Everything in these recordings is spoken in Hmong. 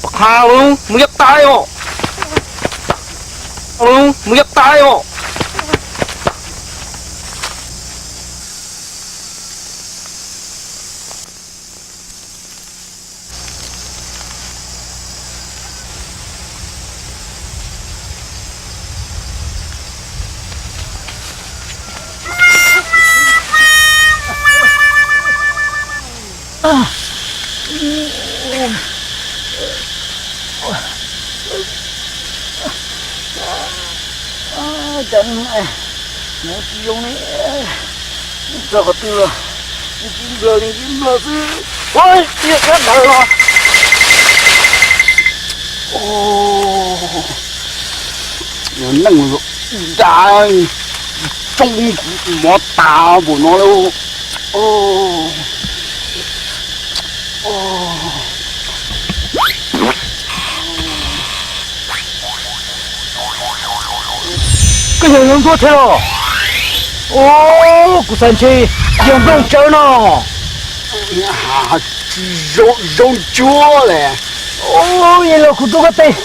Qha, mus yog tas os. Mus yog tas os. Cas hnub no tsis zoo li, txog qhov twg los ntsib nplog li ntsib nplog xwb. Ua, tiag tiag ntawd los. Yog neeg nrad tsoo kuv mov tas npaum no lauj. Koj yog Yob Ntxhuab thiab los? Ua, kuv xav ntshe yog Nplooj Tsawb no. Zoo ncuab le. Ua, los kuv tuav koj tes.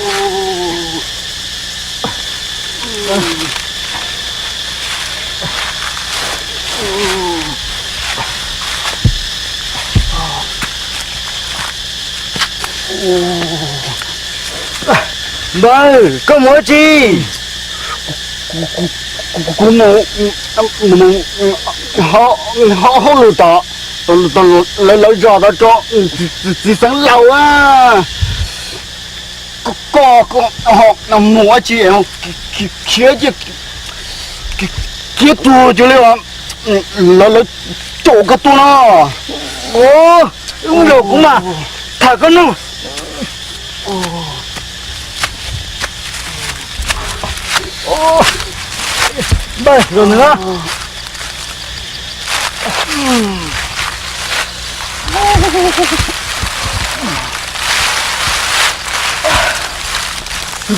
Npawg, koj mus dab tsi? Kuv mus hauj lwm tom lawv zos tod rau txiv xeev laus a. Koj mus dab tsi khiav cia khiav tuag cuag li lawv caum koj tuag no. Ua, wb mus, kuv mam tham koj nug. Npawg, zaum no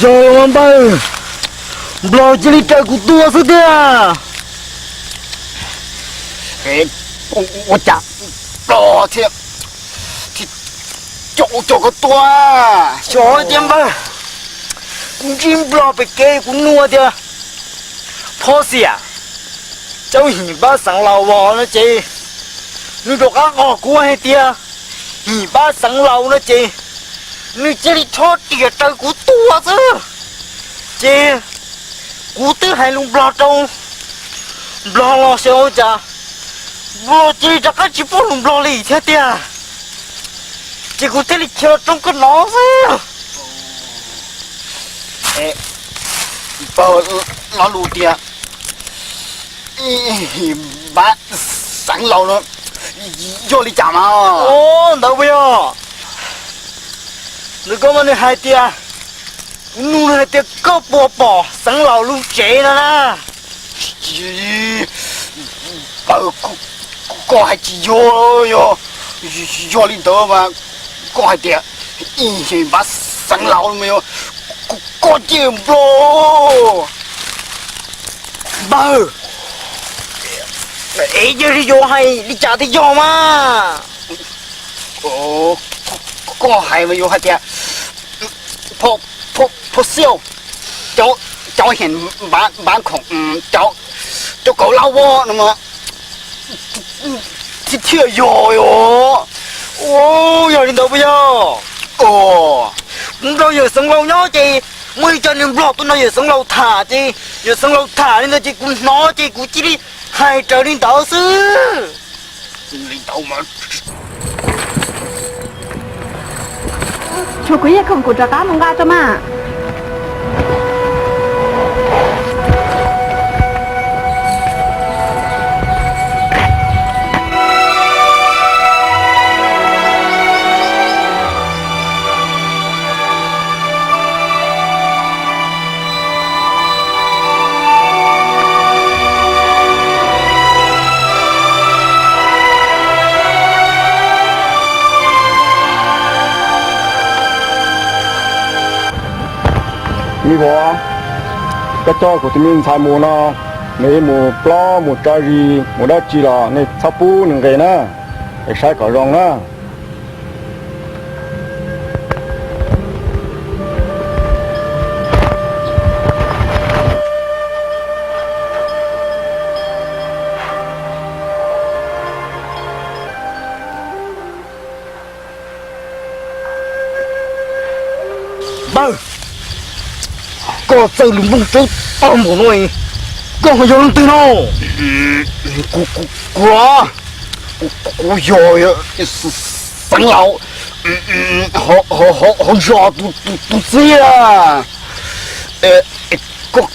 zaum no npawg, nplog cia li raws kuv tuag xwb tiag. Ua cas nplog thiaj caum caum koj tuag? Xyov tias npawg, kuv ntsib nplog pem kev kuv nug tias, Phob Xiam, cov him npab xeev laus vos no ces nws rov qab qos kuv hais tias him npab xeev laus no ces nws cia li rho riam raws kuv tuag xwb. Ces kuv twb hais lus nplog rau nplog los xyov ua cas nplog cia li rov qab tsis paub lus nplog li thiab tiag. Ces kuv thiaj li khiav los rau koj no xwb. Npawg, lo lus tias him npab xeev laus no yog li cas mas? Ntawd puas yog ntawd koj mas nws hais tias, kuv nug nws hais tias koj puas pom xeev laus lub tsev no na? Npawg, koj hais tsis yog, yog, yog li ntawd mas koj hais tias ib him npab xeev laus mas yog koj ces nplog. Npawg, es yog li yuav hais li cas thiaj yog mas? Koj hais mas yuav hais tias Phob Xiam, cov him npab khoom, cov kauv lab voj no mas thiaj yog os. Yog li ntawd puas yog? Kuv nrog yawm xeev laus nyob ces muaj ib co neeg nplog tuaj nrog yawm xeev laus tham ces yawm xeev laus tham li ntawd ces kuv hnov ces kuv cia li hais raws li ntawd xwb. Tshuav kuv ib yam khoom kuv rov qab mus nqa tso mas. Me vauv, koj coj kuv tus me ntxhais mus no, nws mus plob mus tso zis mus dab tsi los nej txhob pub nws nqis na, es saib kom zoo na. Pawg, koj txawj lus Hmoob Tsawb tag npaum no, koj ho yog leej twg no? Kuv, kuv, kuv, kuv yog Xeev Laus hauv zos tus txiv. Koj,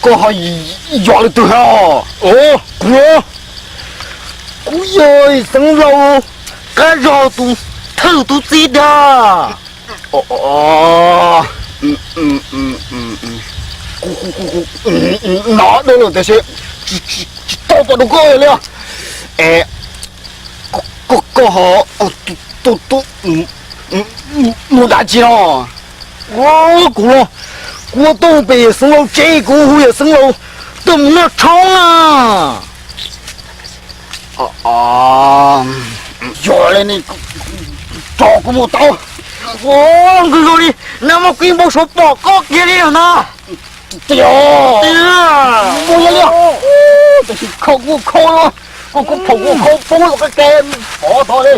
koj ho yog leej twg os? Kuv, kuv yog Xeev Laus qab zos tus thawj tus txiv ntag. Nov dab laug tiam sis tsis tau pom rau koj li os. Koj ho tus mus dab tsi no? Kuv los, kuv tuaj pem yawm Xeev Laus tsev, kuv hu yawm Xeev Laus tuaj mus noj tshoob na. Yog li ne, tso kuv mus tau. Nkawd zoo li nag muaj kuv ib npau suav pom koj kiag li na. Tiag, mus li, tiam sis kho kuv kho los, koj kuv pom kuv kho poob los koj ke pov tod li.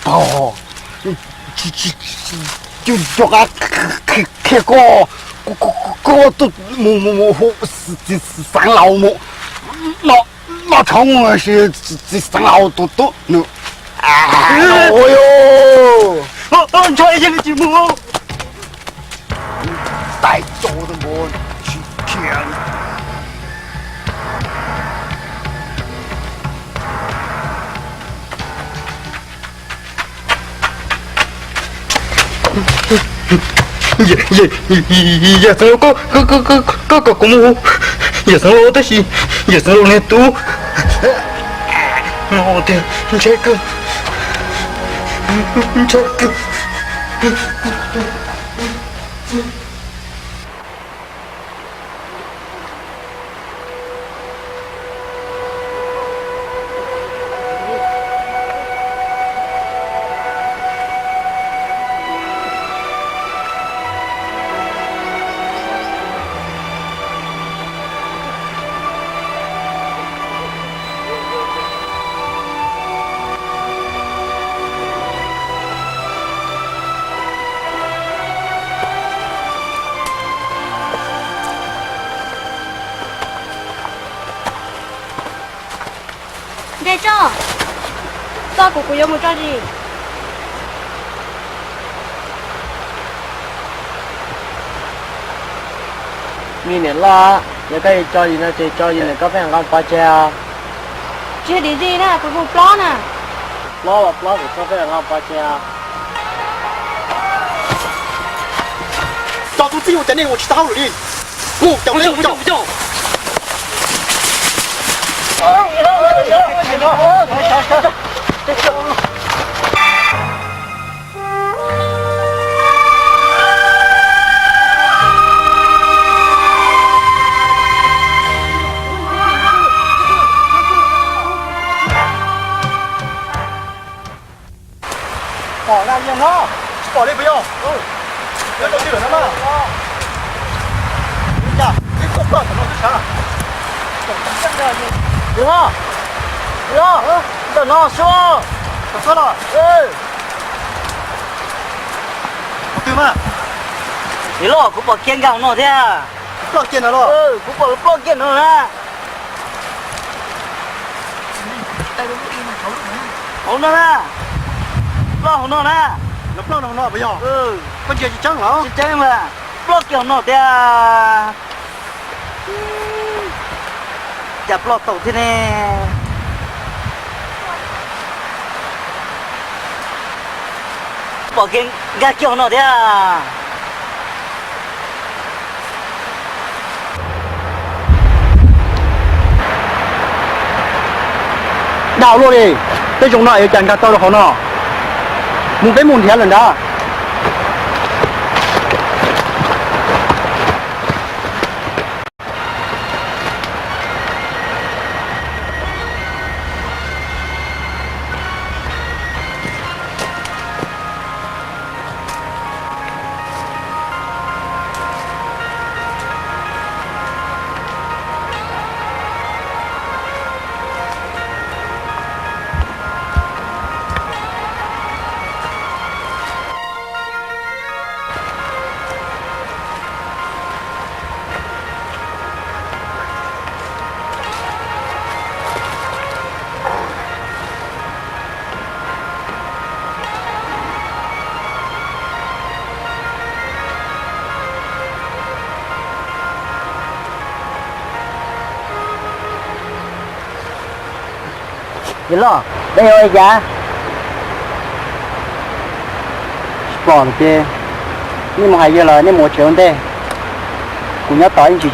Tog, tsis, tsis, tsis, cov qab qhia koj, koj tuaj mus, mus, mus hu txiv Xeev Laus mus noj tshoob, txiv Xeev Laus tus tub nws ntshai, yeej tsis mus. Tais cov npua tsis khiav. Yawm Xeev Laus, koj kom kuv mus, yawm Xeev Laus, tab sis yawm Xeev Laus niag tub no tiag, ntshaw kawg, ntshaw kawg. Nce tso, txo kuv, kuv yuav mus tso zis. Me niam loj, yog koj yuav tso zis no ces tso zis, niam koj pheej nqa pov tseg os. Tsis yog dim zis na, kuv mus plob na. Plob los plob, kuv tso pheej nqa pov tseg os. Cov tub txib ua cas nej ua tsis tau hauj lwm li. Mus, cov peb mus coj. Pom na yawg hlob, tsis pom li puas yog? Yog rau twg lawm no mas? Yog, ib khub ploj tom no twb sav. Yawg hlob, yawg hlob, ntawm no xwb. Tom no los? Qhov twg mas? Yawg hlob, kuv pom kiag nkag hauv no thiab. Ploj kiag no los? Kuv pom ploj kiag no na. Hauv no na. Ploj hauv no na. Lawv ploj hauv no puas yog? Koj ntsia tsis tseeb los? Tsis tseeb mas. Ploj kiag hauv no tiag. Cas ploj tau thiab ne? Pom kiag nkag kiag hauv no thiab. Dab luaj li, tej zoo no yuav cas nkag tau rau hauv no. Mus, peb mus nrhiav lawm ntag. Yawg loj, peb yuav ua li cas? Tsis pom ces nej mus hais yawg los nej mus ua tsev ua ntej. Kuv nyob tod ib ntsis,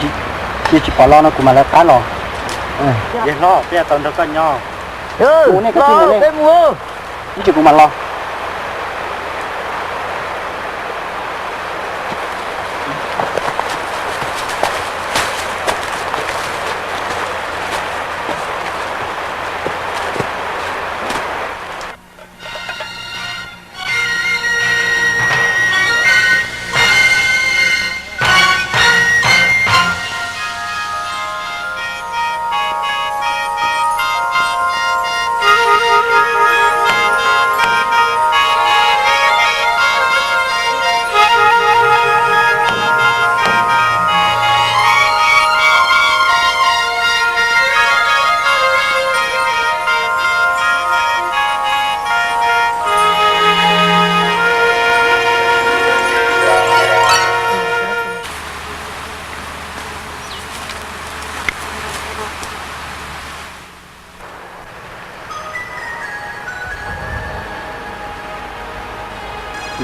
yog tsis pom los no kuv mam lawv qab los. Yawg hlob, peb yuav tau nrog koj nyob. Mus nej, koj mus nej, ib ntsis kuv mam los.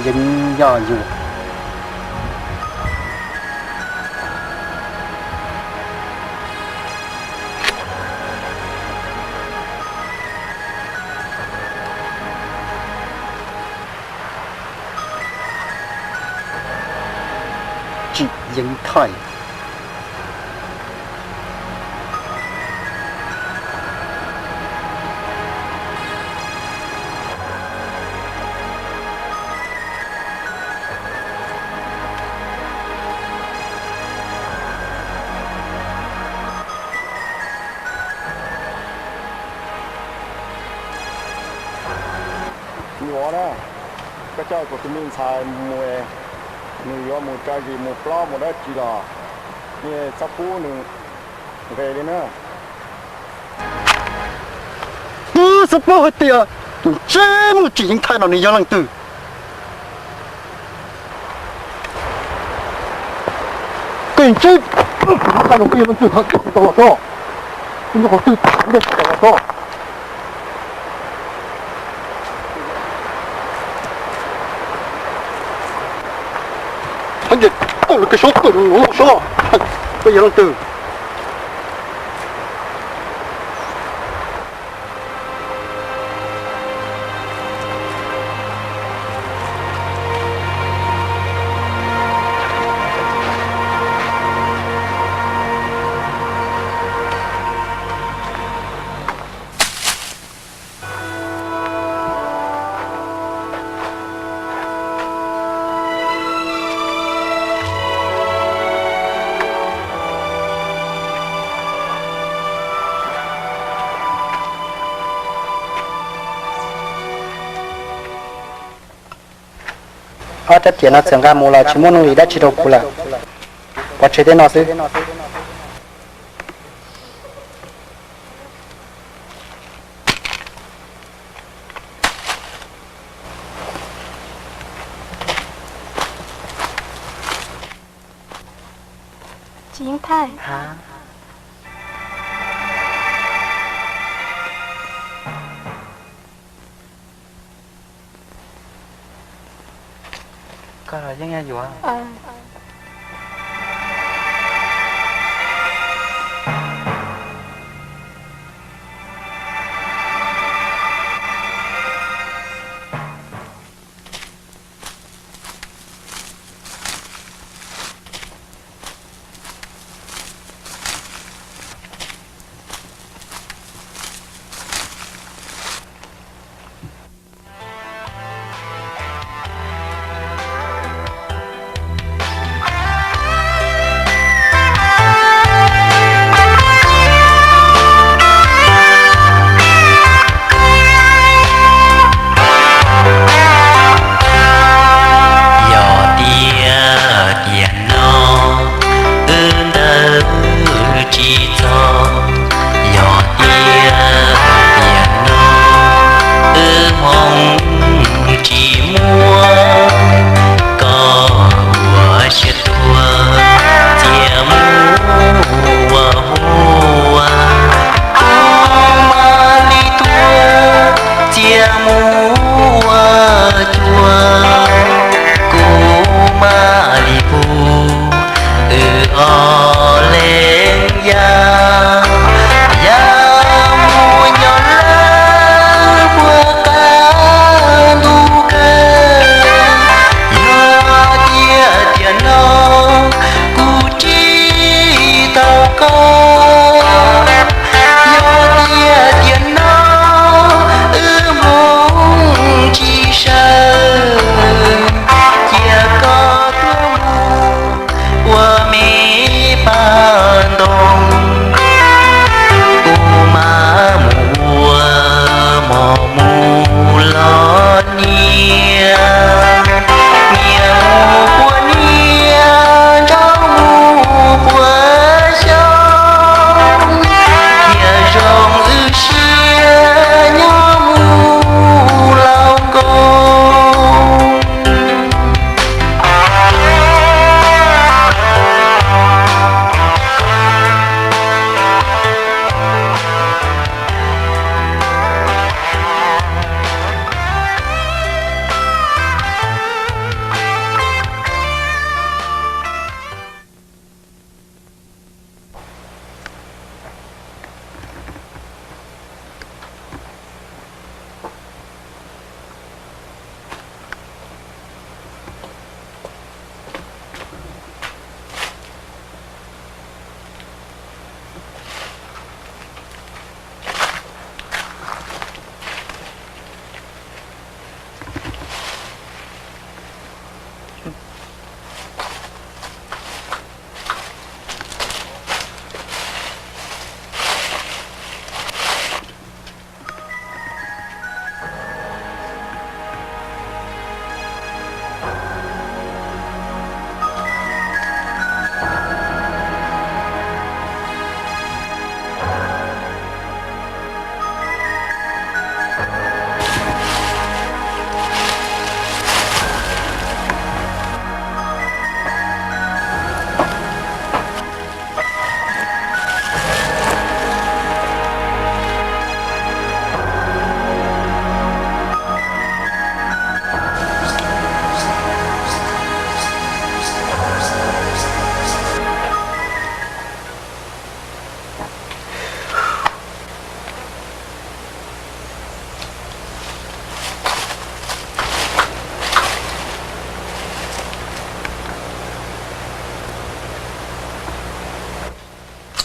Yeeb yog yus. Tsim Yeeb Thaij. Nyuam na, koj coj kuv tus me ntxhais mus, nws yuav mus tso zis mus plob mus dab tsi los, nej txhob pub nws nqes li na. Wb xub paub hais tias tus ntsej muag Tsim Yeeb Thaij no nws yog leej twg. Koj ntsej, kuv hnub no koj yog leej twg, qhov twg kuv tau los tso, koj nyob qhov twg ntej kuv tau los tso. Hab ntes koj lub kws sob koj lub sob, koj yog leej twg. Ob rab riam no txawm nqa mus los tsis muaj nuj nqis dab tsi rau kuv lawm. Pov tseg tej no xwb. Tsim Yeeb Thaij. Koj los yeej yog yuav. Yog tiag tiag no wb Hmoob tsis sawv, cia koj tuaj mus ua me paj ntoo, kuv mam mus ua mov mus los niam. Niam mus puas niam, nraug mus puas xyoo, thiaj zoo wb siab nyob mus laus nkoos.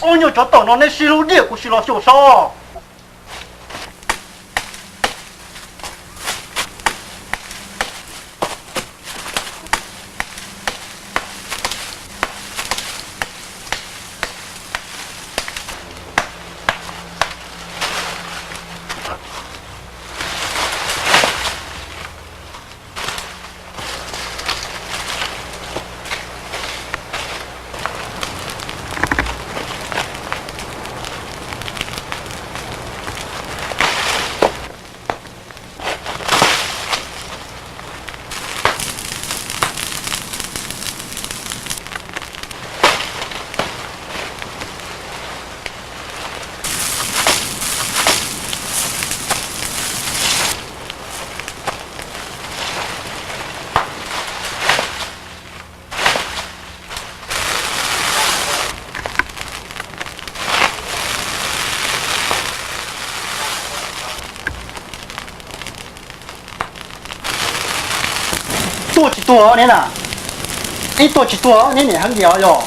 Ob nyuag tsov tom no nej sib hlub diam kuv sim los xyuas seb. Tuaj tsis tuaj neb na? Ib tuaj tsis tuaj neb niam heev diam yog?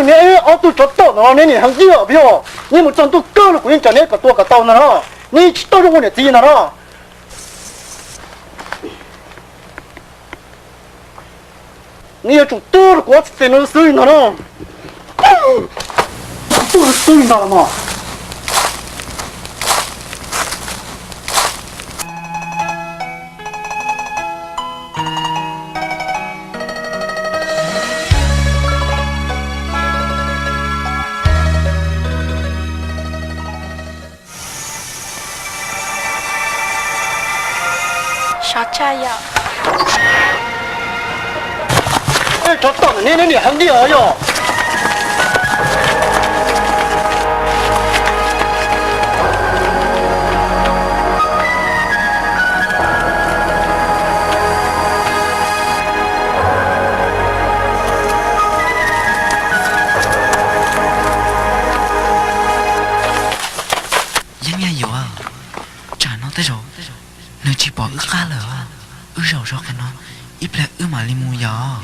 Neb ob tug tsov tom no neb niam heev diam yog? Neb mus txog ntuj kawg los kuv yeej nrog neb kom tua kom tau ntag no. Neb tsis tau zoo ua niam txiv ntag no. Neb yuav tsum tuag rau kuv ob txhais tes no xwb ntag no. Tuag xwb ntag los mas. Tsov tom neb, neb niam heev diam yog? Yeej yog yuav, tsam no Tej zaum nws tsis pom wb qab lawm. Wb zaum zov qhov no ib pliag wb mam li mus yom.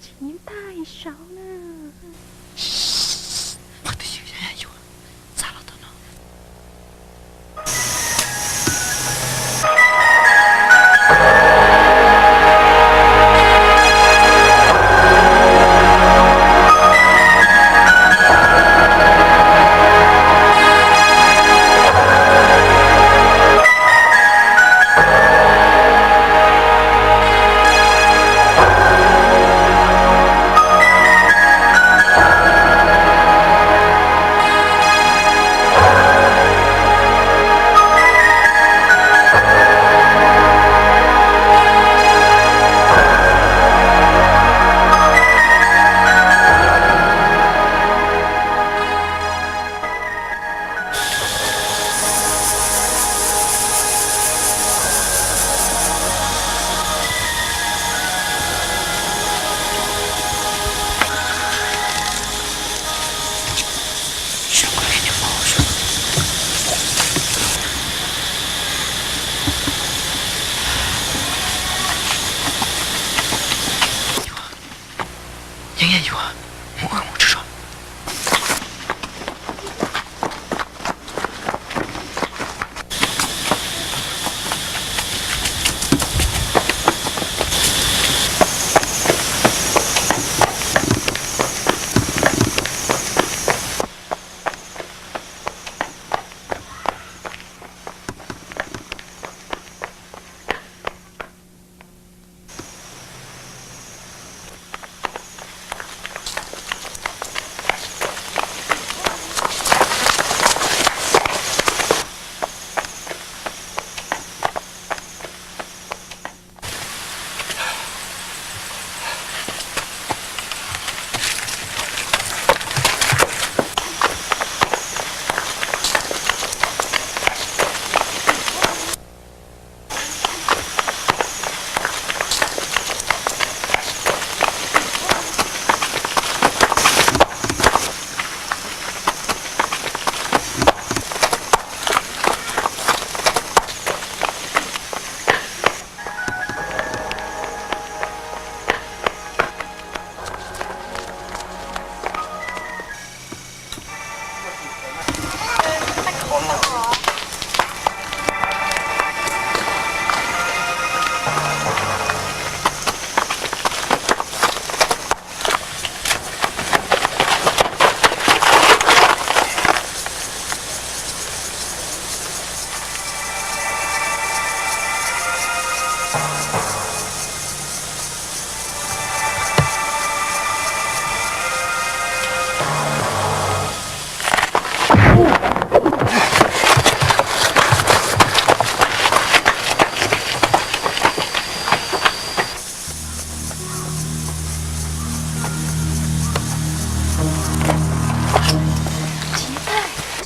Tsis nyeeb thaj saud na. Qhov twg yog yuav txav los tom no. Yeej yuav mus, wb mus tso.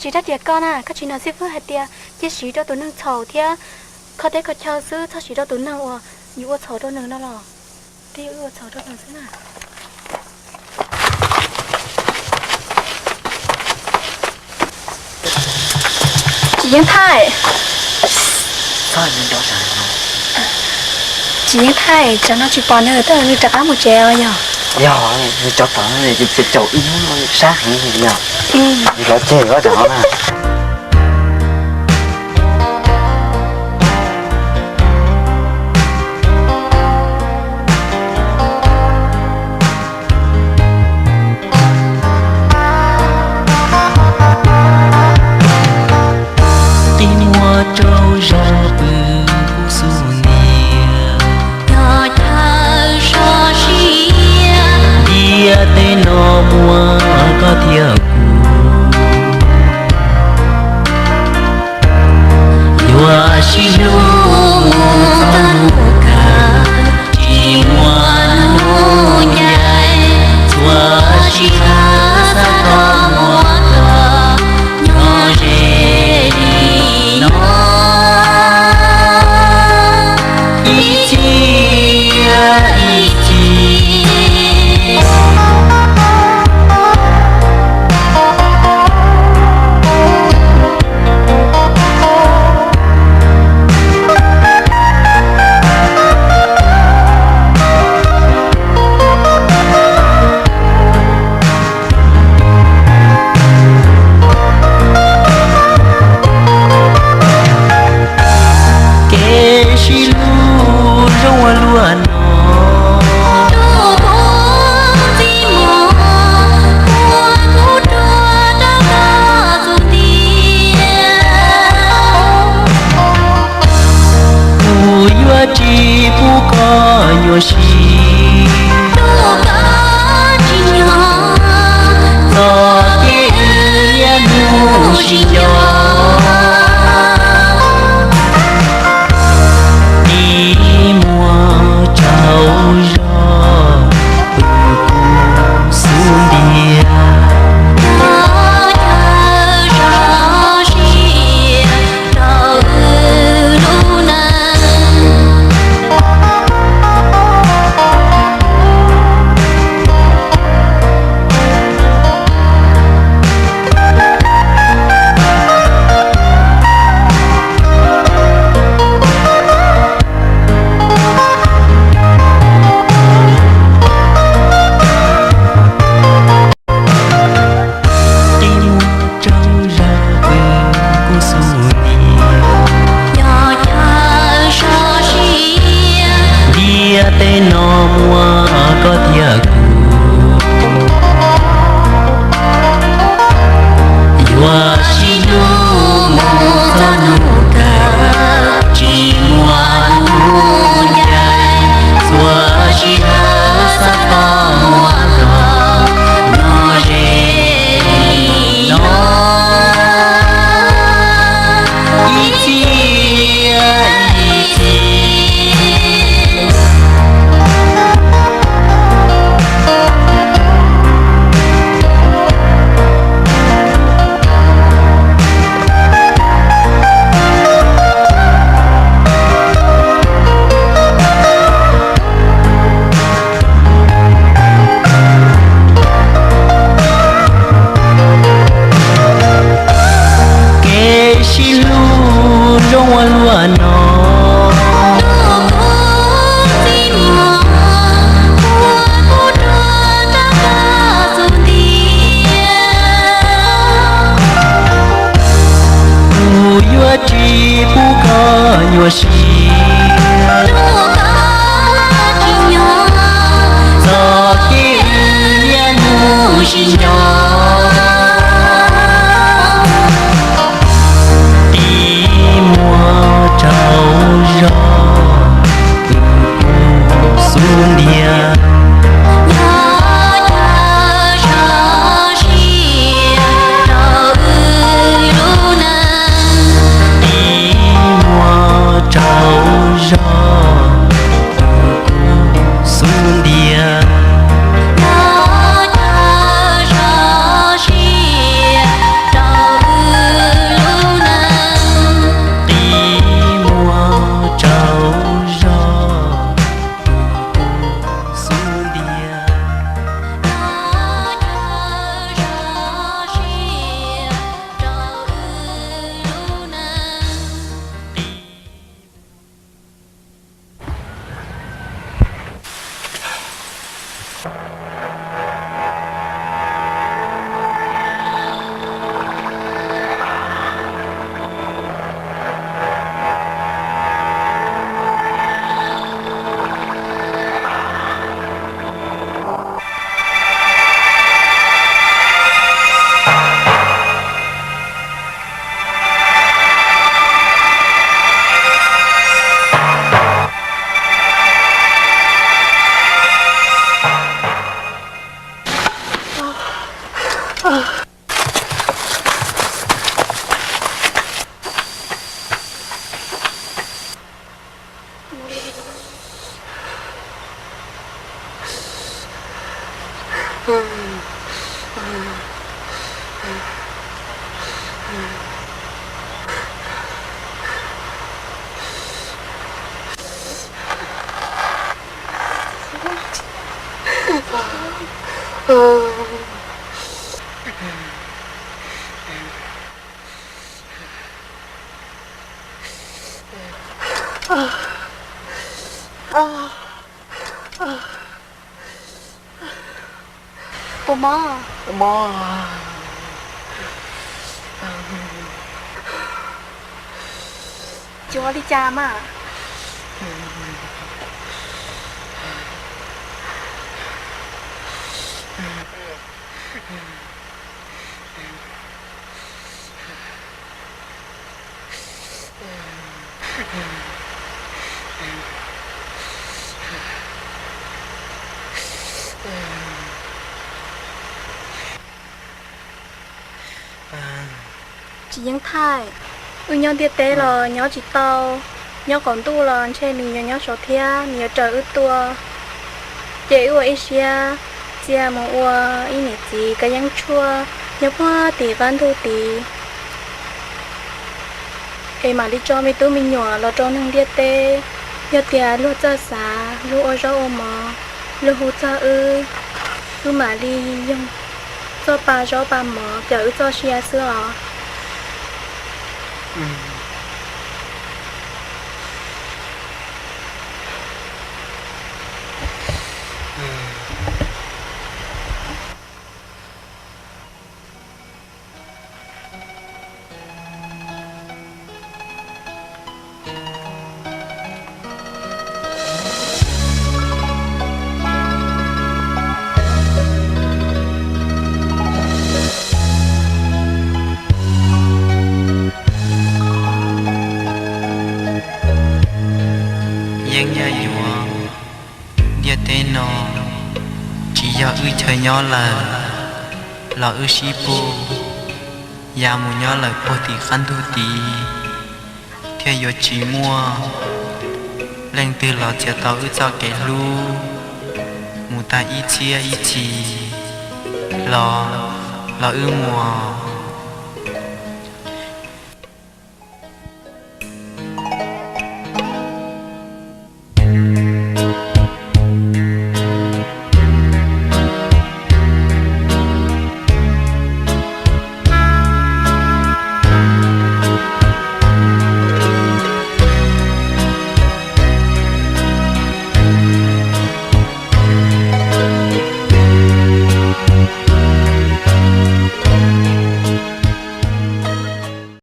Tsis rab riam ko na, koj tsis hnov xib fwb hais tias cia siv rau tus neeg txhaum thiab kho teb kho chaw xwb, txhob siv rau tus neeg uas yus ua txhaum rau nws no los? Twb yog wb ua txhaum rau nws xwb na. Tsis Yeej Thaij. Tsis Yeej Thaij, tsam no tsis pom nws, tej zaum nws rov qab mus tsev os yog? Yog, nws cov tom no nws caum ib hnub no sab heev yog. Nws los ceg tsam no na. nyob, ib muag tsaug zog, xub ntiag, nyob nyob zoo siab rau wb lub neej, ib muag tsaug zog, xub ntiag, nyob nyob zoo siab rau wb lub neej, ib muag tsaug zog, xub ntiag, nyob nyob zoo siab rau wb lub neej. Puas mob? Mob. Tsis ua li cas mas. Tsis yeej thaij, wb nyob ntiaj teb los nyob tsis tau, nyob qaum ntuj los ntshe nws yuav nyob saud thiab nws yuav raws wb tuaj. Ces wb ua ib siab txia mus ua ib niam txiv kab yeeb tshuaj nyob puag tim qab ntug tid, es mam li tso me tub me nyuam los rau neeg ntiaj teb. Yog tias luag txawj xav, luag ua zaub ua mov, luag hu txog wb, wb mam li yoog txoj pa zaub pa mov cawm wb txoj sia xwb os. Yeej yog yuav, ntiaj teb no tsis yog wb chaw nyob lawm, los wb sib pug ya mus nyob lawm puag tim qab ntug tid, thiaj yuav tsis muaj leej twg los txiav tau wb txoj kev hlub mus tag ib txhiab ib txhis los, los wb mus.